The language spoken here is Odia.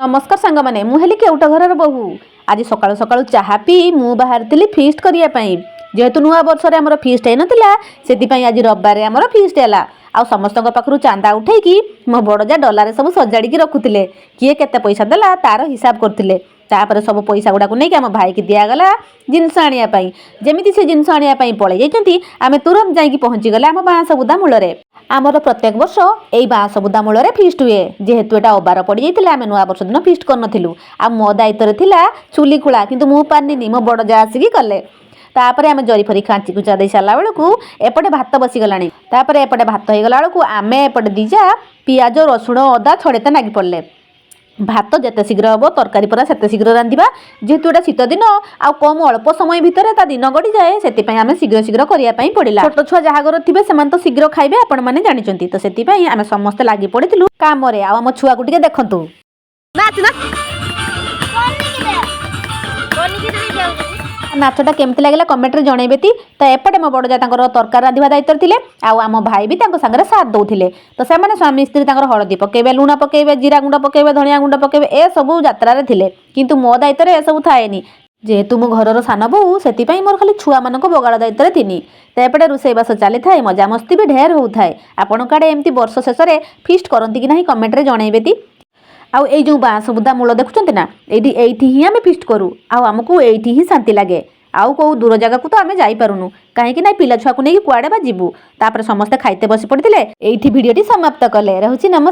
ନମସ୍କାର ସାଙ୍ଗମାନେ, ମୁଁ ହେଲି କେଉଟ ଘରର ବୋହୂ। ଆଜି ସକାଳୁ ସକାଳୁ ଚାହା ପିଇ ମୁଁ ବାହାରିଥିଲି ଫିଷ୍ଟ କରିବା ପାଇଁ। ଯେହେତୁ ନୂଆ ବର୍ଷରେ ଆମର ଫିଷ୍ଟ ହେଇନଥିଲା, ସେଥିପାଇଁ ଆଜି ରବିବାରେ ଆମର ଫିଷ୍ଟ ହେଲା। ଆଉ ସମସ୍ତଙ୍କ ପାଖରୁ ଚାନ୍ଦା ଉଠେଇକି ମୋ ବଡ଼ ଯା ଡଲାରେ ସବୁ ସଜାଡ଼ିକି ରଖୁଥିଲେ। କିଏ କେତେ ପଇସା ଦେଲା, ତାର ହିସାବ କରୁଥିଲେ। ତାପରେ ସବୁ ପଇସା ଗୁଡ଼ାକୁ ନେଇକି ଆମ ଭାଇକି ଦିଆଗଲା ଜିନିଷ ଆଣିବା ପାଇଁ। ଯେମିତି ସେ ଜିନିଷ ଆଣିବା ପାଇଁ ପଳେଇ ଯାଇଛନ୍ତି, ଆମେ ତୁରନ୍ତ ଯାଇକି ପହଞ୍ଚିଗଲେ ଆମ ବାଁଶ ବୁଦା ମୂଳରେ। ଆମର ପ୍ରତ୍ୟେକ ବର୍ଷ ଏଇ ବାଁଶ ବୁଦା ମୂଳରେ ଫିଷ୍ଟ ହୁଏ। ଯେହେତୁ ଏଇଟା ଅବାର ପଡ଼ିଯାଇଥିଲା, ଆମେ ନୂଆ ବର୍ଷ ଦିନ ଫିଷ୍ଟ କରିନଥିଲୁ। ଆଉ ମୋ ଦାୟିତ୍ୱରେ ଥିଲା ଚୁଲି ଖୋଳା, କିନ୍ତୁ ମୁଁ ପାରିନିନି, ମୋ ବଡ଼ ଯା ଆସିକି କଲେ। ତାପରେ ଆମେ ଜରି ଫରି ଖାଞ୍ଚି କୁଞ୍ଚା ଦେଇ ସାରିଲା ବେଳକୁ ଏପଟେ ଭାତ ବସିଗଲାଣି। ତାପରେ ଏପଟେ ଭାତ ହେଇଗଲା ବେଳକୁ ଆମେ ଏପଟେ ଦି ଯା ପିଆଜ, ରସୁଣ, ଅଦା ଛଡ଼େଇତେ ନାଗି ପଡ଼ିଲେ। ଭାତ ଯେତେ ଶୀଘ୍ର ହେବ, ତରକାରୀ ପରା ସେତେ ଶୀଘ୍ର ରାନ୍ଧିବା। ଯେହେତୁ ଏଇଟା ଶୀତ ଦିନ ଆଉ କମ୍ ଅଳ୍ପ ସମୟ ଭିତରେ ତା ଦିନ ଗଡ଼ିଯାଏ, ସେଥିପାଇଁ ଆମେ ଶୀଘ୍ର ଶୀଘ୍ର କରିବା ପାଇଁ ପଡ଼ିଲା। ଛୋଟ ଛୁଆ ଯାହା ଘରେ ଥିବେ, ସେମାନେ ତ ଶୀଘ୍ର ଖାଇବେ, ଆପଣମାନେ ଜାଣିଛନ୍ତି ତ। ସେଥିପାଇଁ ଆମେ ସମସ୍ତେ ଲାଗି ପଡ଼ିଥିଲୁ କାମରେ। ଆଉ ଆମ ଛୁଆକୁ ଟିକେ ଦେଖନ୍ତୁ। ନାଚ ନାଚ। ପନିକି ଯାଉଛି। ନାଚଟା କେମିତି ଲାଗିଲା, କମେଣ୍ଟରେ ଜଣେଇବେ ତି। ତ ଏପଟେ ମୋ ବଡ଼ ଯା ତାଙ୍କର ତରକାରୀ ରାନ୍ଧିବା ଦାୟିତ୍ୱରେ ଥିଲେ ଆଉ ଆମ ଭାଇ ବି ତାଙ୍କ ସାଙ୍ଗରେ ସାଥ ଦେଉଥିଲେ। ତ ସେମାନେ ସ୍ୱାମୀ ସ୍ତ୍ରୀ ତାଙ୍କର ହଳଦୀ ପକେଇବେ, ଲୁଣ ପକେଇବେ, ଜିରା ଗୁଣ୍ଡ ପକେଇବେ, ଧନିଆ ଗୁଣ୍ଡ ପକେଇବେ, ଏସବୁ ଯାତ୍ରାରେ ଥିଲେ। କିନ୍ତୁ ମୋ ଦାୟିତ୍ୱରେ ଏସବୁ ଥାଏନି। ଯେହେତୁ ମୁଁ ଘରର ସାନ ବୋହୂ, ସେଥିପାଇଁ ମୋର ଖାଲି ଛୁଆମାନଙ୍କ ବଗାଳ ଦାୟିତ୍ୱରେ ଥିନି। ତ ଏପଟେ ରୋଷେଇବାସ ଚାଲିଥାଏ, ମଜାମସ୍ତି ବି ଢେର ହେଉଥାଏ। ଆପଣଙ୍କ ଆଡ଼େ ଏମିତି ବର୍ଷ ଶେଷରେ ଫିଷ୍ଟ କରନ୍ତି କି ନାହିଁ, କମେଣ୍ଟରେ ଜଣେଇବେ ତି। ଆଉ ଏଇ ଯେଉଁ ବାଁଶ ବୁଦା ମୂଳ ଦେଖୁଛନ୍ତି ନା, ଏଇଠି ଏଇଠି ହିଁ ଆମେ ଫିଷ୍ଟ କରୁ ଆଉ ଆମକୁ ଏଇଠି ହିଁ ଶାନ୍ତି ଲାଗେ। ଆଉ କେଉଁ ଦୂର ଜାଗାକୁ ତ ଆମେ ଯାଇପାରୁନୁ, କାହିଁକି ନା ପିଲା ଛୁଆକୁ ନେଇକି କୁଆଡ଼େ ବା ଯିବୁ? ତାପରେ ସମସ୍ତେ ଖାଇତେ ବସି ପଡ଼ିଥିଲେ। ଏଇଠି ଭିଡ଼ିଓଟି ସମାପ୍ତ କଲେ। ରହୁଛି, ନମସ୍କାର।